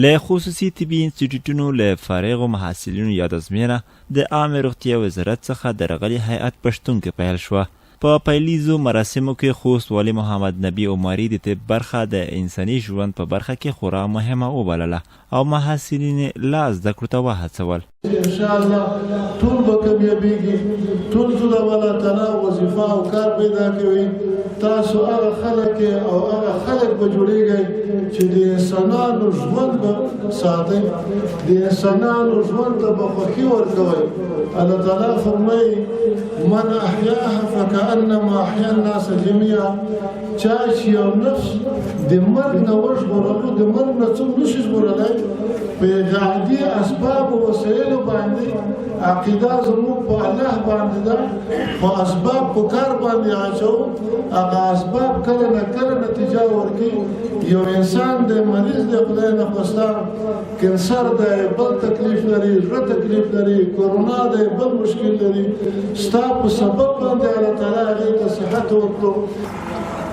له خصوصي طبي انسټیټیوټونو له فارغو محصلینو یاده ازموینه د عامې روغتیا وزارت څخه د راغلي هیئت په شتون کې پیل شوه. په پیلیزو مراسمو کې خوست والي محمد نبي عمري د طب برخه د انساني ژوند په برخه کې خورا مهمه وبلله او محصلین یې لا زده کړو ته وهڅول. ان شاء الله ټول به کامیابیږي، ټول ته به الله تعالی وظیفه او کار پیدا کوي. تاسو هغه خلک او هغه خلک به جوړیږئ چې د انسانانو ژوند به ساتئ، د انسانانو ژوند ته به خوښي ورکوئ. الله تعالی فرمایي: من احیاها فکأنما احیا الناس جميعا. چا چې یو نفس د مرګ نه وژغورلو، د مرګ نه څوک نشي ژغورلی په عادي اسباب او وسایلو باندې. عقیده زموږ په الله باندې ده، خو اسباب په کار باندې اچو، هغه اسباب کله نه کله نتیجه ورکوي. یو انسان دی، مریض دی، خدای نه خواسته کینسر دی، بل تکلیف لري، زړه تکلیف لري، کرونا دی، بل مشکل لري، ستا په سبب باندې الله تعالی هغې ته صحت ورکړو.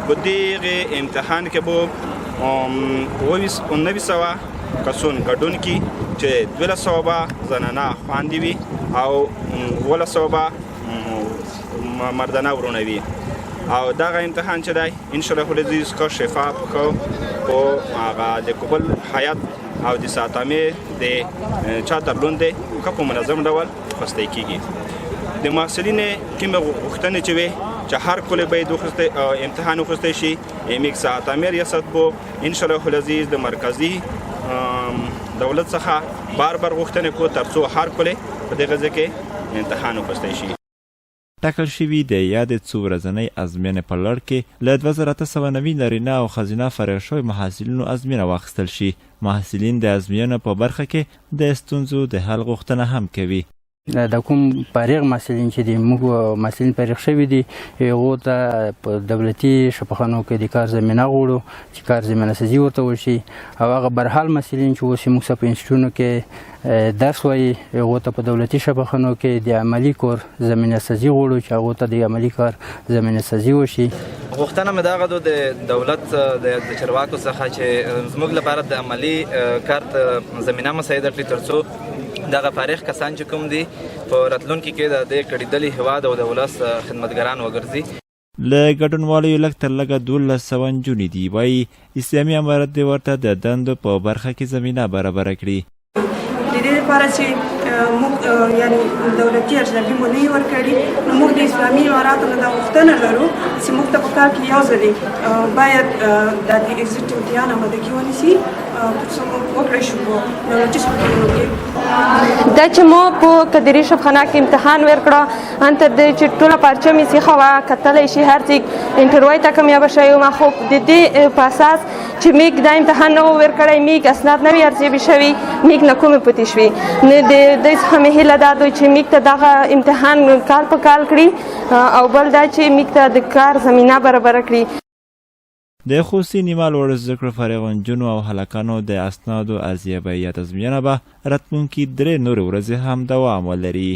په دغه امتحان کې به 997 کسون ګډون کی چې 1200 به زنانه خوندې وي او 1700 به مردانه ورونه وي. او دغه امتحان چې دی، ان شاء الله العزیز، ښه شفاف، ښه په هغه د قبول حیات او د ساتامې د چا ترلون دی، ښه په منظم ډول خوستی کیږي. د محصلین کومې غوښتنې چې وي چې هر کله باید وخسته امتحان وخستی شي، امیک ساعتامې ریاست بو ان شاء الله العزیز د مرکزي دولت څخه بار بار غوښتنه کو ترڅو هر کله په دغه ځای کې امتحان وخستی شي. ټاکل شوي د یادې څو ورځنۍ ازموینې په لړ کې له 2890 نارینه او ښځینه فارغ شویو محصلینو ازموینه واخیستل شي. محصلین د ازموینو په برخه کې د ستونزو د حل غوښتنه هم کوي. د کوم فارغ محصلین چې دي، موږ محصلین فارغ شوي دي، هغو ته په دولتي شفاخانو کې د کار زمینه غواړو چې کار زمینه سازي ورته وشي، او هغه برحال محصلین چې اوس موږ سره په انسټیټیوټونو کې درس وایي، هغو ته په دولتي شفاخانو کې د عملي کور زمینه سازي غواړو چې هغو ته د عملي کار زمینه سازي وشي. غوښتنه مې دغه د دولت د چارواکو څخه چې زموږ لپاره د عملي کار زمینه مساعده کړي، ترڅو دغه فارغ کسان چې کوم دي، په راتلونکي کې د دې کړېدلي هیواد او د ولس خدمتګران وګرځي. له ګډونوالو یې لږ تر لږه 1200 نجونې دي، وایي اسلامي امارت دې ورته د دندو په برخه کې زمینه برابره کړي. د دې لپاره چې موږ یعنی دولتي ارزیابي مو نه ورکړي، نو موږ د اسلامي اماراتو نه دا غوښتنه لرو چې موږ ته په کال کې یو ځلې باید د exit امتحان آمادګي ونیسي، ترڅو موږ وکړای شو په دولتي سکولونو کې. دا چې مو په قدري شفخانه کې امتحان ورکړه، ان تر دې چې ټوله پارچه مې سیخه وه، کتلی شي هر څوک، interview ته کامیابه شوی وم. خو د دې په اساس چې میږ دا امتحان نه و ورکړی، میږ اسناد نه وي ارزیابي شوي، میږ نه کومې پاتې شوي. نو د دې څخه مې هیله دا ده چې میږ ته دغه امتحان کال په کال کړي، او بل دا چې میږ ته د کار زمینه برابره کړي. د خصوصي نیمه لوړو زده کړو فارغو نجونو او هلکانو د اسنادو ارزیابي یا تضمینه به راتلونکي درې نورې ورځې هم دوام ولري.